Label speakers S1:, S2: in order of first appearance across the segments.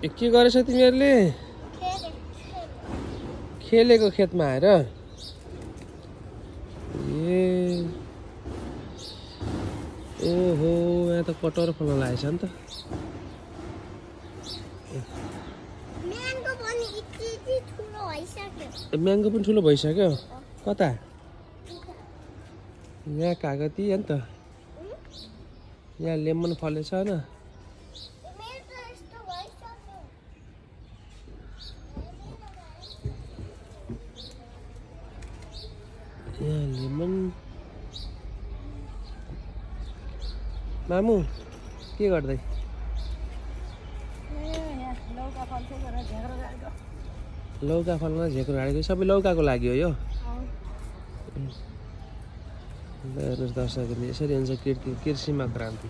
S1: के गरेछ तिमीहरूले खेलेको खेतमा आएर ओहो यहाँ त कटोर फल्न लागेछ नि त म्याङ्गो पनि ठुलो भइसक्यो कता यहाँ कागती हो नि त यहाँ लेमन फलेछ होइन यहाँ लेमन मामु के गर्दै लौका फलमा झेक्रो हालेको सबै लौकाको लागि हो यो हेर्नुहोस् दर्शकहरूले यसरी हुन्छ कृषिमा क्रान्ति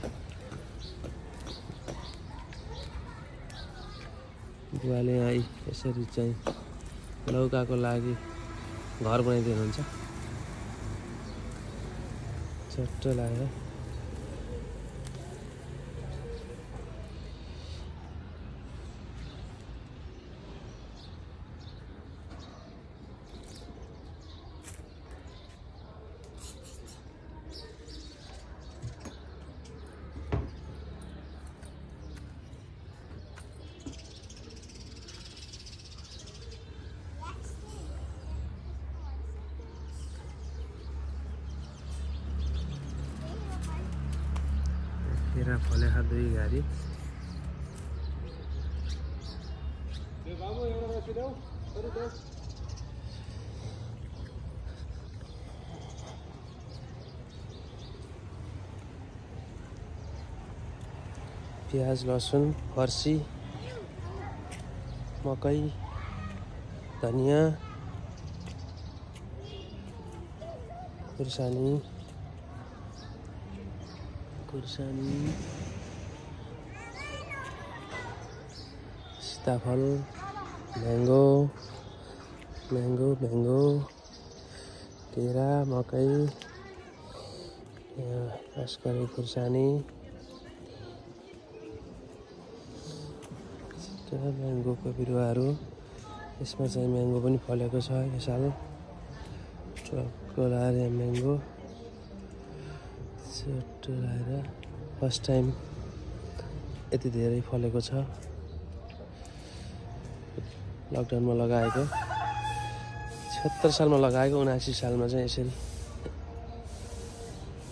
S1: बुवाले आई यसरी चाहिँ लौकाको लागि घर बनाइदिनुहुन्छ चट्ट लागेर केरा फलेका 2 गाडी प्याज लसुन फर्सी मकै धनिया खुर्सानी सीताफल मैंगो केरा मकै अस्करी खुर्सानी म्याङ्गोको बिरुवाहरू यसमा चाहिँ म्याङ्गो पनि फलेको छ यो साल ट्रकको लाएर म्याङ्गो चट्ट लाएर फर्स्ट टाइम यति धेरै फलेको छ लकडाउनमा लगाएको 76 सालमा लगाएको 79 सालमा चाहिँ यसरी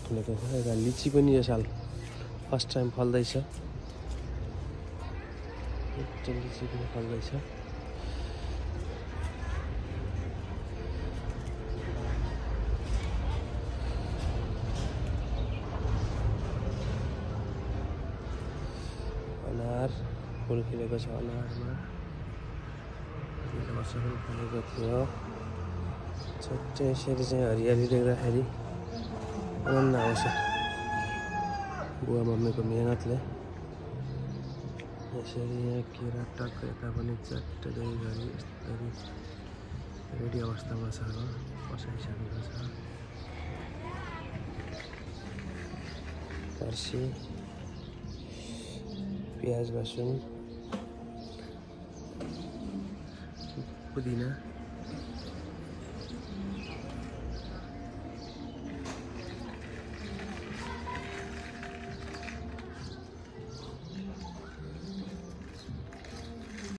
S1: फलेको छ यता लिची पनि यो साल फर्स्ट टाइम फल्दैछ लिची पनि फल्दैछ अनार फुल खिलेको छ अनारमा वर्ष पनि फलेको थियो छट्टै यसरी चाहिँ हरियाली देख्दाखेरि आनन्द आउँछ बुवा मम्मीको मेहनतले यसरी यहाँ केरा टक्क यता पनि चट्टै गरी यस्तरी रेडी अवस्थामा छ पसाइसकेको छ फर्सी प्याज लसुन पुदिना